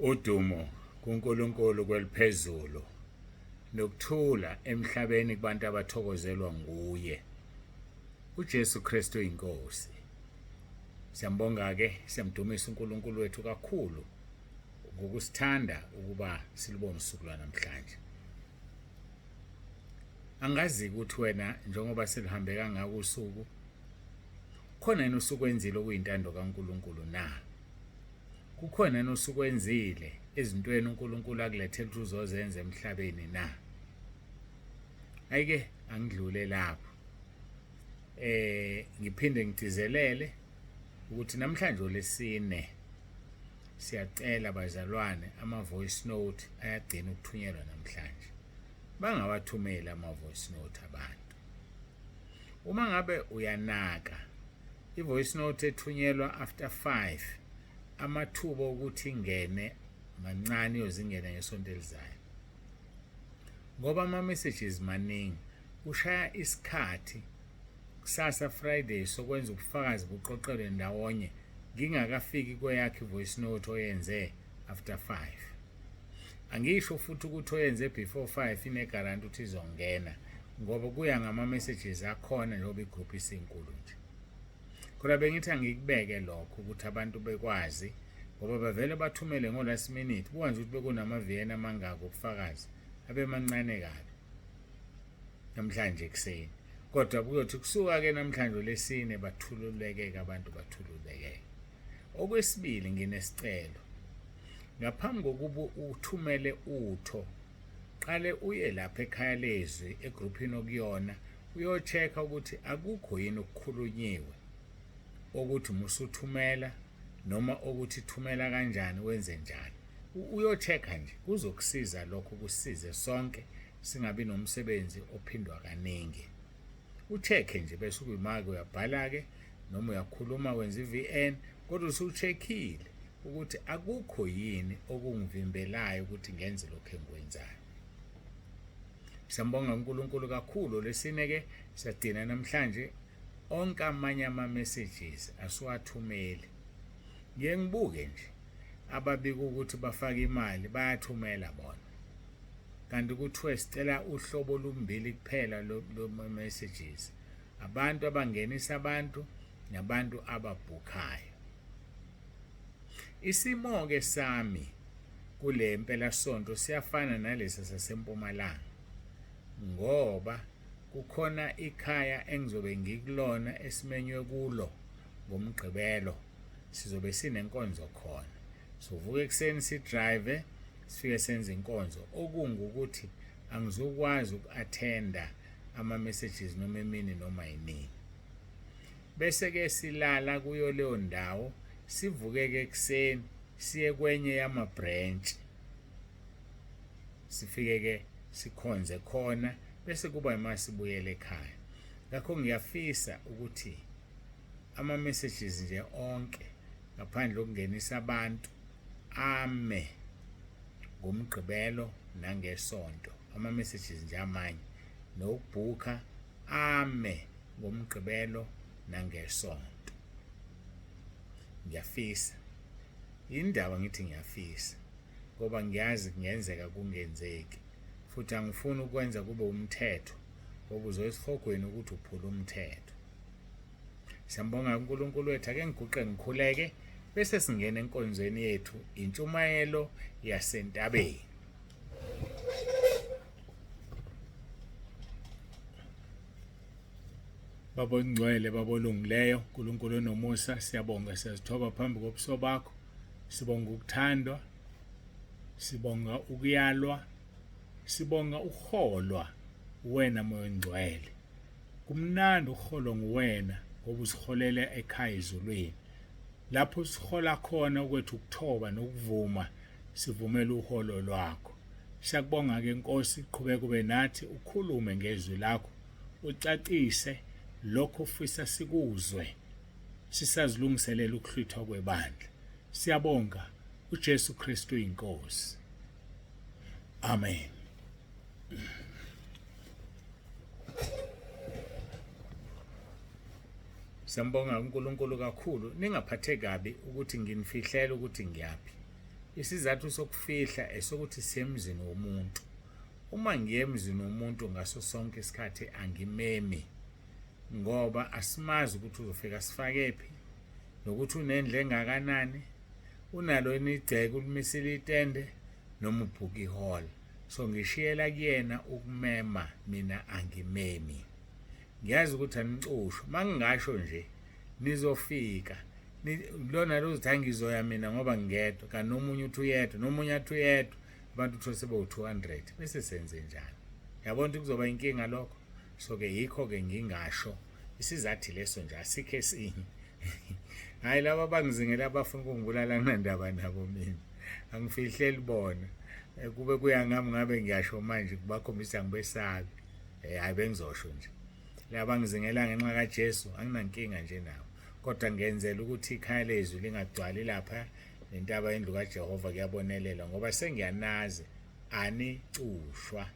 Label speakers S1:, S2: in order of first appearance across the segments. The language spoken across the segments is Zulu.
S1: Udumo kuNkulunkulu kweliphezulu nokuthula emhlabeni kubantu abathokozelwa nguye. UJesu Kristu inkosi. Siyambonga ke, siyamdumisa uNkulunkulu wethu kakhulu ngokusithanda ukuba silubone usuku lwanamhlanje. Angazi ukuthi wena njengoba selihambe kangaka usuku khona yini usukwenzile okuyintando kaNkulunkulu na? Kukhona yini osukwenzile ezintweni uNkulunkulu akulethela ukuthi uzozenza emhlabeni na? Ayike angidlule lapho. Ngiphinde ngigcizelele ukuthi namhlanje olesine siyacela bazalwane ama voice note ayagcina ukuthunyelwa namhlanje. Bangawathumeli ama voice note abantu. Uma ngabe uyanaka i-voice note ethunyelwa after 5 amathuba okuthi ingene mancane iyozingena ngesonto elizayo ngoba ama-messages maningi ushaya isikhathi kusasa Friday sokwenza ubufakazi buqoqelwe ndawonye ngingakafiki kweyakhe i-voice note oyenze after 5. Angisho futhi ukuthi oyenze before 5 inegaranti ukuthi izongena ngoba kuya ngama-messages akhona njengoba igroup isinkulu nje. Kodwa bengithi angikubeke lokho ukuthi abantu bekwazi ngoba bavele bathumele ngo-last minute buka nje ukuthi bekunama-VN amangaki obufakazi abemancane kabi namhlanje ekuseni kodwa kuyothi kusuka-ke namhlanje olesine bathululekeke abantu bathululekeke. Okwesibili nginesicelo ngaphambi kokuba uthumele utho qale uye lapha ekhaya lezwi egruphini okuyona uyocheck-a ukuthi akukho yini okukhulunyiwe okuthi musuthumela noma okuthi thumela kanjani wenze njani uyocheck-a nje kuzokusiza lokho kusize sonke singabi nomsebenzi ophindwa kaningi. Ucheck-e nje bese ukuyimake uyabhala-ke noma uyakhuluma wenza i-VN kodwa usucheckile ukuthi akukho yini okungivimbelayo ukuthi ngenze lokhu engikwenzayo. Siyambonga uNkulunkulu kakhulu. Lesine-ke siyagcina namhlanje onke amanye ama-messages asiwathumeli. Ngiye ngibuke nje ababika ukuthi bafaka imali bayathumela bona. Kanti kuthiwe sicela uhlobo olumbili kuphela loma-messages. Abantu abangenisa abantu nabantu ababhukhayo. Isimo-ke sami kule mpelasonto siyafana nalesa saseMpumalanga ngoba kukhona ikhaya engizobe ngikulona esimenywe kulo ngoMgqibelo sizobe sinenkonzo khona. Sovuka ekuseni sidrive sifike senze inkonzo okungukuthi angizukwazi uku-athenda ama-messages noma emini noma yinini. Bese-ke silala kuyo leyo ndawo sivuke-ke ekuseni siye kwenye yama-branch sifike-ke sikhonze khona bese kuba ima sibuyele ekhaya. Ngakho ngiyafisa ukuthi ama-messages nje onke ngaphandle kokungenisa abantu ame ngoMgqibelo nangeSonto ama-messages nje amanye nokubhukha ame ngoMgqibelo nangeSonto. Ngiyafisa indaba ngithi ngiyafisa ngoba ngiyazi kungenzeka kungenzeki futhi angifuni ukwenza kube umthetho ngoba uzoya esihogweni ukuthi uphula umthetho. Siyambonga uNkulunkulu wethu ake ngiguqe ngikhuleke bese singena enkonzweni yethu intshumayelo yasentabeni. Baba ongcwele, Baba olungileyo, uNkulunkulu onomusa, siyabonga siyazithoba phambi kobuso bakho. Sibonga ukuthandwa, sibonga ukuyalwa, sibonga ukuholwa wena Moya ongcwele. Kumnandi ukuholwa nguwena ngoba usiholela ekhaya ezulwini. Lapho sihola khona okwethu ukuthoba nokuvuma sivumela uholo lwakho. Siyakubonga-ke Nkosi, qhubeka ube nathi ukhulume ngezwi lakho, ucacise lokho ofisa sikuzwe sisazilungiselela ukuhlwithwa kwebandla. Siyabonga uJesu Kristu inkosi. Amen. Siyambonga uNkulunkulu kakhulu. Ningaphatheki kabi ukuthi nginifihlela ukuthi ngiyaphi. Isizathu sokufihla esokuthi sisemzini womuntu. Uma ngiye emzini womuntu ngaso sonke isikhathi angimemi ngoba asimazi ukuthi uzofika sifakephi nokuthi unendle engakanani, unalo yini igceke, ulimisile itende noma ubhuka ihall. So ngishiyela kuyena ukumema, mina angimemi. Ngiyazi ukuthi anicushwa, uma ngingasho nje nizofika lona lozothi angizoya mina ngoba ngingedwa, kanti nomunye uthi uyedwa, nomunye athi uyedwa, abantu uthole sebewu-200 bese senze njani? Yabona ukuthi kuzoba inkinga lokho. So-ke yikho-ke ngingasho isizathi leso nje, asikho esinye. Hhayi, laba abangizingela abafuna ukungibulala anginandaba nabo mina, angifihleli bona. Kube kuya ngami ngabe ngiyasho manje kubakhombisa ngibesabi. Hhayi, bengizosho nje laba ngizingela ngenxa kaJesu anginankinga nje nabo, kodwa ngenzela ukuthi ikhaya lezwi lingagcwali lapha nentaba yendlu kaJehova kuyabonelela, ngoba sengiyanazi anicushwa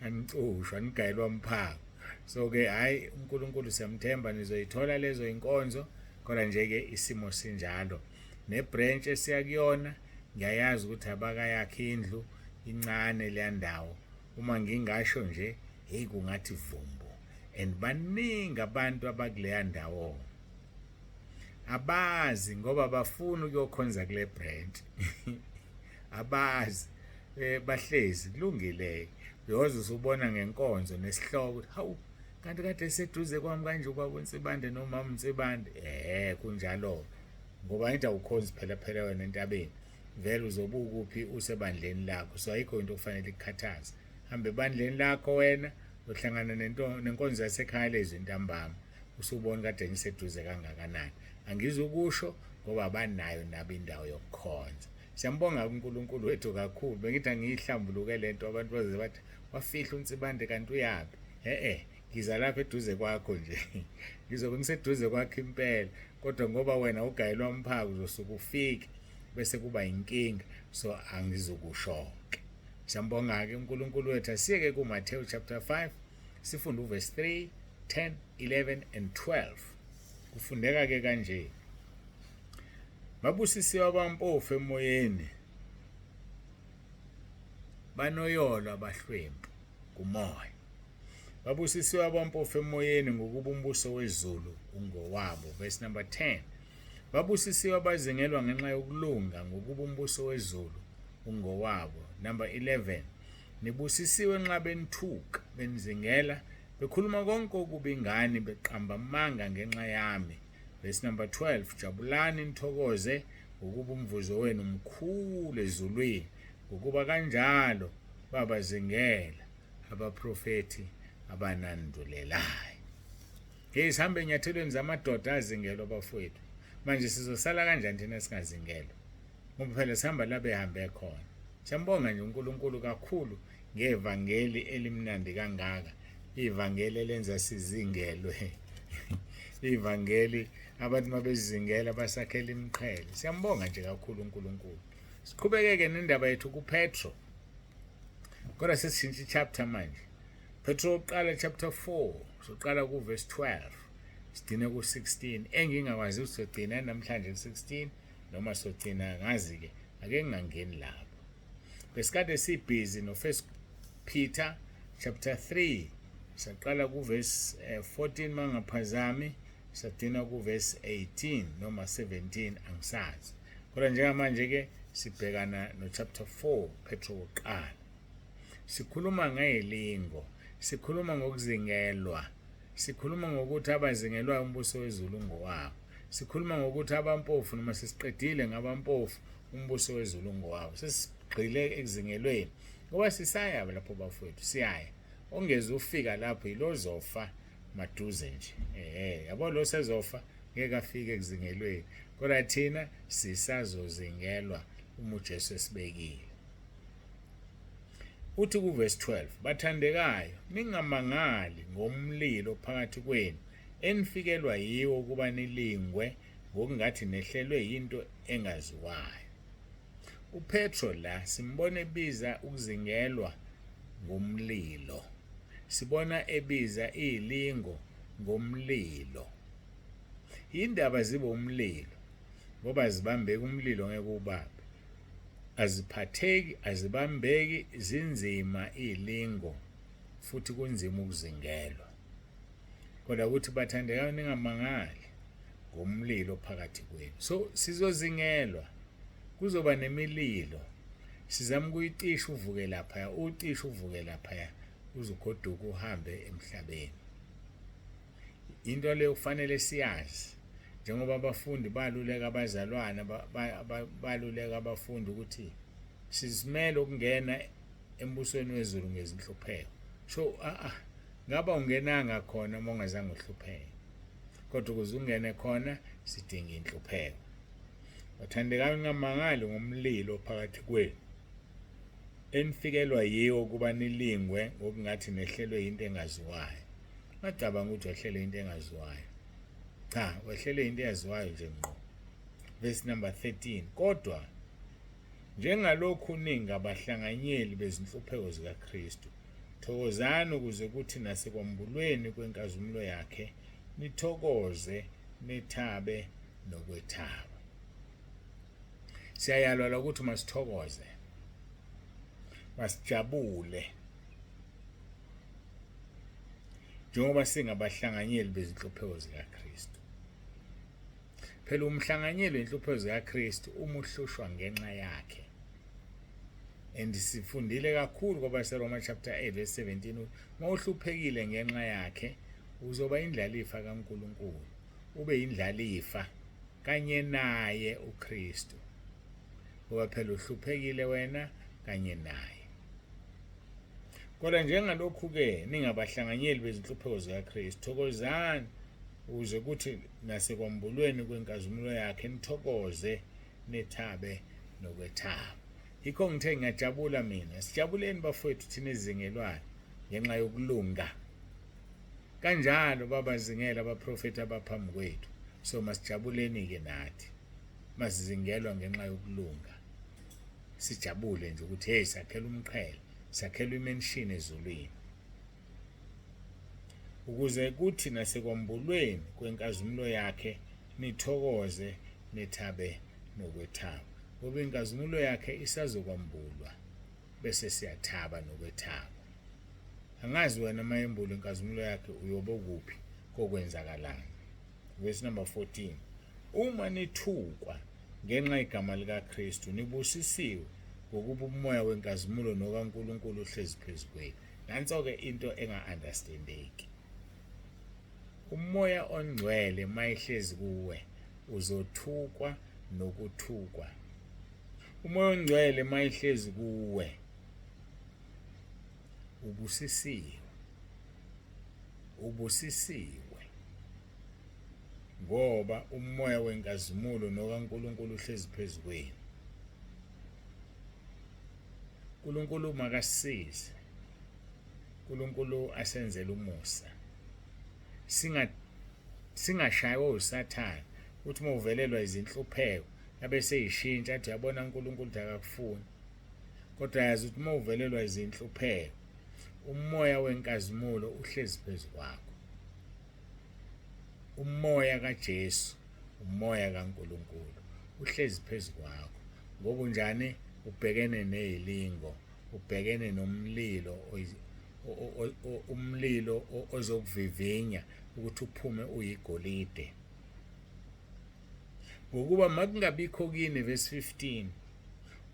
S1: anicushwa anigayelwa mphako. So-ke hhayi, uNkulunkulu siyamthemba, nizoyithola lezo inkonzo, kodwa nje-ke isimo sinjalo. Nebranch esiya kuyona ngiyayazi ukuthi abakayakhi indlu, incane leya ndawo. Uma ngingasho nje hey kungathi vumbu, and baningi abantu abakuleya ndawo abazi ngoba bafuna ukuyokhonza kule branch abazi bahlezi kulungile. Uyoze usubona ngenkonzo nesihloko ukuthi hawu kanti kade seduze kwami kanje ubaba uNsibande nomama uNsibande. Kunjalo ngoba ngithi awukhonzi phela phela wena entabeni, vele uzobe ukuphi usebandleni lakho, so ayikho into okufanele ikukhathaze. Hamba ebandleni lakho wena uhlangana nenkonzo yasekhaya lezwi ntambama, usubona kade ngiseduze kangakanani. Angizukusho ngoba banayo nabo indawo yokukhonza. Siyambonga uNkulunkulu wethu kakhulu. Bengithi angiyihlambuluke lento, abantu baze bathi wafihla uNsibande kanti uyapi? Ngiza lapha eduze kwakho nje, ngizobe ngiseduze kwakho impela, kodwa ngoba wena ugayelwa umphako uzosuke ufike bese kuba inkinga, so angizukusho-ke. Siyambonga-ke uNkulunkulu wethu. Asiyeke kuMathewu chapter 5 sifunde uverse 3, 10, 11 and 12. Kufundeka-ke kanje: babusisiwe abampofu emoyeni, banoyolo abahlwempu kumoya. Babusisiwe abampofu emoyeni, ngokuba umbuso wezulu ungowabo. Verse number 10: babusisiwe abazingelwa ngenxa yokulunga, ngokuba umbuso wezulu ungowabo. Number 11: nibusisiwe nxa benithuka, benizingela, bekhuluma konke okubi ngani, beqamba amanga ngenxa yami. Verse number 12: jabulani nithokoze, ngokuba umvuzo wenu mkhulu ezulwini, ngokuba kanjalo babazingela abaprofethi abanandulelayo. Hey, sihambe enyathelweni zamadoda azingelwa bafowethu. Manje sizosala kanjani thina singazingelwa? Ngoba phela sihamba la behambe khona. Siyambonga nje uNkulunkulu kakhulu ngevangeli elimnandi kangaka, ivangeli elenza sizingelwe, ivangeli abantu mabezingela basakhela imiqhele. Siyambonga nje kakhulu uNkulunkulu. Siqhubekeke nendaba yethu kuPetro, kodwa sesishintsha ichapter manje. Petro wokuqala chapter 4, soqala kuverse 12 sigcine ku-16. Engingakwazi ukuthi sogcina namhlanje ku-16 noma sogcina ngazi-ke, ake ngingangeni lapho. Besikade sibhizi no-First Peter chapter 3, saqala kuverse 14 mangaphazami, sagcina kuverse 18 noma 17 angisazi. Kodwa njengamanje-ke sibhekana no-chapter 4 Petro wokuqala. Sikhuluma ngezilingo, sikhuluma ngokuzingelwa, sikhuluma ngokuthi abazingelwayo umbuso wezulu ungowabo, sikhuluma ngokuthi abampofu, noma sesiqedile ngabampofu, umbuso wezulu ungowabo. Sesigxile ekuzingelweni ngoba sisaya lapho bafowethu, siyaya. Ongeze ufika lapho yilozofa maduze nje. Yabo lo sezofa ngeke afike ekuzingelweni, kodwa thina sisazozingelwa uma uJesu esibekile. Uthi kuverse 12: bathandekayo, ningamangali ngomlilo phakathi kwenu enifikelwa yiwo ukuba nilingwe ngokungathi nehlelwe yinto engaziwayo. UPetro la simbona ebiza ukuzingelwa ngomlilo, sibona ebiza izilingo ngomlilo. Indaba zibe umlilo ngoba zibambeka umlilo ngeke ubambe. Aziphatheki, azibambeki, zinzima izilingo futhi kunzima ukuzingelwa. Kodwa ukuthi bathandekayo ningamangali ngomlilo phakathi kwenu. So sizozingelwa, kuzoba nemililo. Sizama ukuyicisha uvuke laphaya, ucishe uvuke laphaya uze ugoduke uhambe emhlabeni. Into leyo kufanele siyazi njengoba abafundi baluleka abazalwane baluleka abafundi ukuthi sizimele ukungena embusweni wezulu ngezinhlupheko. So a ngaba ungenanga khona uma ungazange uhlupheke, kodwa ukuze ungene khona sidinga inhlupheko. Bathandekayo, ningamangali ngomlilo phakathi kwenu enifikelwa yiwo ukuba nilingwe ngokungathi nehlelwe yinto engaziwayo. Ungacabanga ukuthi wehlelwe into engaziwayo. Cha, wehlelwe into eyaziwayo nje ngqo. Verse number 13. Kodwa njengalokhu ningabahlanganyeli bezinhlupheko zikaKristu, thokozani ukuze kuthi nasekwambulweni kwenkazimulo yakhe nithokoze nithabe nokwethaba. Siyayalwa la ukuthi masithokoze, masijabule njengoba singabahlanganyeli bezinhlupheko zikaKristu. Phela umhlanganyeli wenhlupheko zikaKristu uma uhlushwa ngenxa yakhe. And sifundile kakhulu kwabaseRoma chapter 8 verse 17, uma uhluphekile ngenxa yakhe uzoba indlalifa kaNkulunkulu, ube indlalifa kanye naye uKristu. Ngoba phela uhluphekile wena kanye naye. Kodwa njengalokhu-ke ningabahlanganyeli bezinhlupheko zikaKristu, thokozani ukuze kuthi nasekwambulweni kwenkazimulo yakhe nithokoze nithabe nokwethaba. Yikho ngithe ngiyajabula mina. Sijabuleni bafowethu thina ezingelwayo ngenxa yokulunga. Kanjalo babazingela abaprofethi abaphambi kwethu. So masijabuleni-ke nathi. Masizingelwa ngenxa yokulunga. Sijabule nje ukuthi hey, sakhela umqhele, sakhelwa imenshini ezulwini. Ukuze kuthi nasekwambulweni kwenkazimulo yakhe nithokoze nithabe nokwethaba. Ngoba inkazimulo yakhe isazokwambulwa bese siyathaba nokwethaba. Angazi wena uma yembulwa inkazimulo yakhe uyobe ukuphi, kokwenzakalani. Verse number 14. Uma nithukwa ngenxa yegama likaKristu nibusisiwe, ngokuba umoya wenkazimulo nokaNkulunkulu uhlezi phezu kwenu. Nanso-ke into enga-understandeki. Umoya ongcwele mayihlezi kuwe uzothukwa nokuthukwa. Umoya ongcwele mayihlezi kuwe ubusisiwe, ubusisiwe ngoba umoya wenkazimulo nokaNkulunkulu uhlezi phezu kwenu. uNkulunkulu makasisize, uNkulunkulu asenzele umusa, singashaywa uSathane uthi uma uvelelwa izinhlupheko abe seyishintsha athi uyabona uNkulunkulu ukuthi akakufuni. Kodwa yazi ukuthi uma uvelelwa izinhlupheko umoya wenkazimulo uhlezi phezu kwakho. Umoya kaJesu, umoya kaNkulunkulu uhlezi phezu kwakho. Ngoba unjani? Ubhekene nezilingo, ubhekene nomlilo, umlilo ozokuvivinya ukuthi uphume uyigolide. Ngokuba makungabikho kini, verse 15,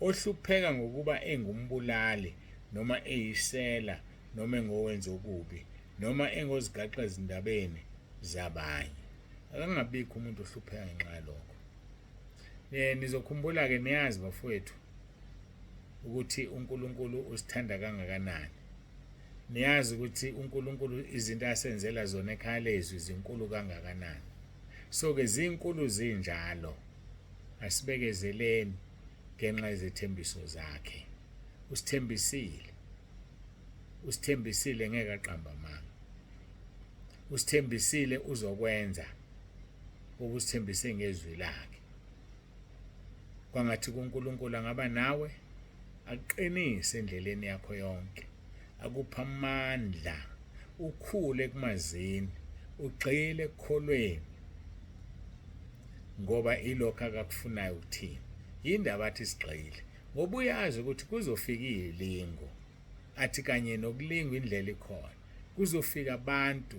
S1: ohlupheka ngokuba engumbulali noma eyisela noma engowenza okubi noma engozigaxa ezindabeni zabanye. Akangabikho umuntu ohlupheka ngenxa yalokho. Nizokhumbula-ke, niyazi bafowethu ukuthi uNkulunkulu usithanda kangakanani. Niyazi ukuthi uNkulunkulu izinto asenzela zona ekhaya lezwi zinkulu kangakanani. So-ke zinkulu zinjalo, asibekezeleni ngenxa yezethembiso zakhe. Usithembisile, usithembisile, ngeke aqamba amanga. Usithembisile uzokwenza okusithembise ngezwi lakhe. Kwangathi kuNkulunkulu angaba nawe, akuqinise endleleni yakho yonke, akupha amandla, ukhule ekumazini, ugxile ekukholweni, ngoba ilokho akakufunayo kuthina. Yindaba athi sigxile? Ngoba uyazi ukuthi kuzofika izilingo, athi kanye nokulingwa indlela ikhona. Kuzofika abantu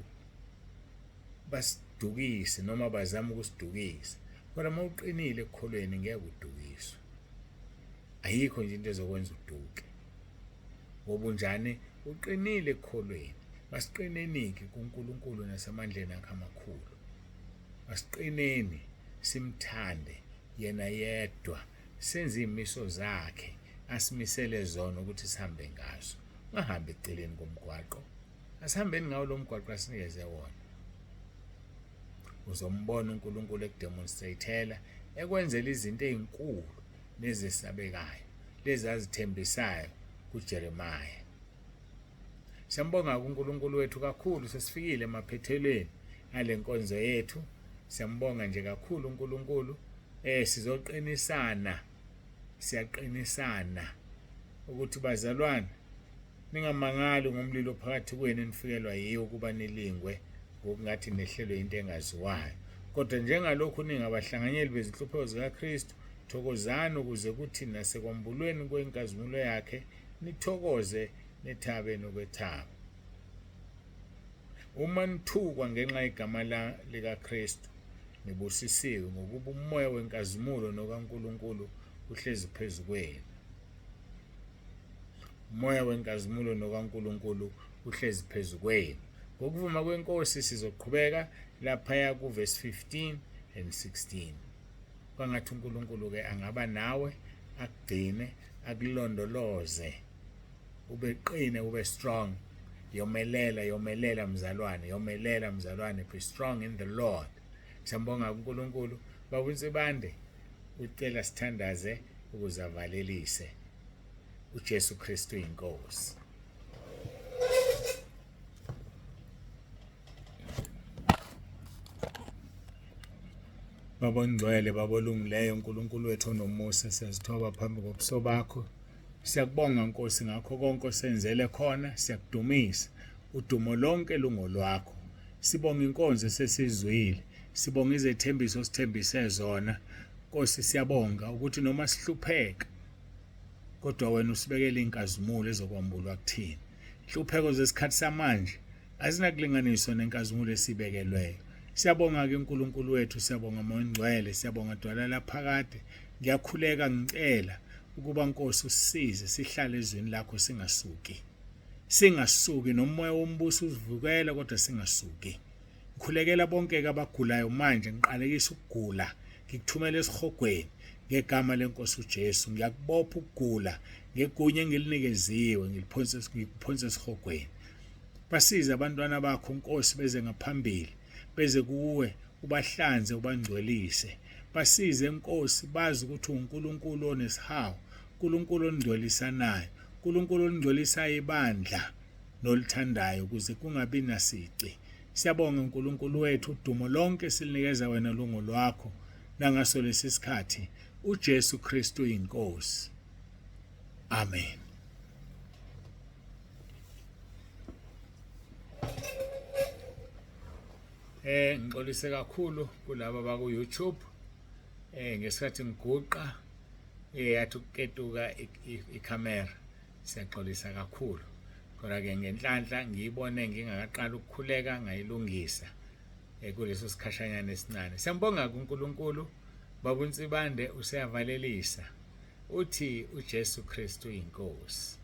S1: basidukise noma bazame ukusidukisa. Kodwa uma uqinile ekukholweni ngeke udukiswe. Ayikho nje into ezokwenza uduke. Ngoba unjani? Uqinile ekukholweni. Masiqineni-ke kuNkulunkulu nasemandleni akhe amakhulu. Masiqineni simthande yena yedwa, senze iy'miso zakhe asimisele zona ukuthi sihambe ngazo. Ungahambi eceleni komgwaqo. Asihambeni ngawo lo mgwaqo asinikeze wona. Uzombona uNkulunkulu ekudemonstratela ekwenzela izinto ezinkulu nezesabekayo lezi azithembisayo kuJeremiah. Siyambonga uNkulunkulu wethu kakhulu, sesifikile emaphethelweni alenkonzo yethu. Siyambonga nje kakhulu uNkulunkulu. Sizoqinisana, siyaqinisana ukuthi bazalwane ningamangali ngomlilo phakathi kwenu enifikelwa yiwo ukuba nilingwe ngokungathi nehlelwe into engaziwayo. Kodwa njengalokhu ningabahlanganyeli bezinhlupheko zikaKristu, thokozani ukuze kuthi nasekwambulweni kwenkazimulo yakhe nithokoze nithabe nokwethaba. Uma nithukwa ngenxa yegama likaKristu, nibusisiwe, ngokuba umoya wenkazimulo nokaNkulunkulu uhlezi phezu kwenu. Umoya wenkazimulo nokaNkulunkulu uhlezi phezu kwenu. Ngokuvuma kweNkosi sizoqhubeka laphaya kuvesi 15 and 16. Kwangathi uNkulunkulu-ke angaba nawe, akugcine, akulondoloze, ube qine, ube strong. Yomelela, yomelela mzalwane, yomelela mzalwane, be strong in the Lord. Siyambonga uNkulunkulu. Baba uNsibande ucela sithandaze ukuze avalelise. uJesu Kristu inkosi. Baba ongcwele, Baba olungileyo, uNkulunkulu wethu onomusa, siyazithoba phambi kobuso bakho. Siyakubonga Nkosi ngakho konke osenzele khona, siyakudumisa. Udumo lonke lungolwakho. Sibonga inkonzo esesizwile, sibonga izethembiso osithembise zona. Nkosi siyabonga ukuthi noma sihlupheka kodwa wena usibekele inkazimulo ezokwambulwa kuthina. Inhlupheko zesikhathi samanje azinakulinganiswa nenkazimulo esibekelweyo. Siyabonga ke uNkulunkulu wethu, siyabonga Moya Ongcwele, siyabonga Dwala laphakade. Ngiyakhuleka ngicela ukuba Nkosi usisize sihlale ezwini lakho singasuki. Singasuki nomoya wombuso usivukela kodwa singasuki. Ngikhulekela bonke-ke abagulayo manje, ngiqalekisa ukugula, ngikuthumela esihogweni ngegama lenkosi uJesu. Ngiyakubopha ukugula ngegunya engilinikeziwe, ngiliphonse ngikuphonse esihogweni. Basize abantwana bakho Nkosi beze ngaphambili, beze kuwe ubahlanze ubangcwelise. Basize Nkosi bazi ukuthi uNkulunkulu onesihawu, uNkulunkulu ongcwelisanayo, uNkulunkulu ongcwelisayo ibandla nolithandayo ukuze kungabi nasici. Siyabonga uNkulunkulu wethu, udumo lonke silinikeza wena lungo lwakho nangaso lesi sikhathi uJesu Kristu inkosi. Amen. Ngixolise kakhulu kulabo abaku YouTube. Ngesikhathi ngiguqa yathi ukuketuka ikhamera. Siyaxolisa kakhulu. Kodwa ke ngenhlanhla ngiyibone ngingakaqali ukukhuleka ngayilungisa kuleso sikhashanyana esincane. Siyambonga kuNkulunkulu Baba uNsibande useyavalelisa. Uthi uJesu Kristu inkosi.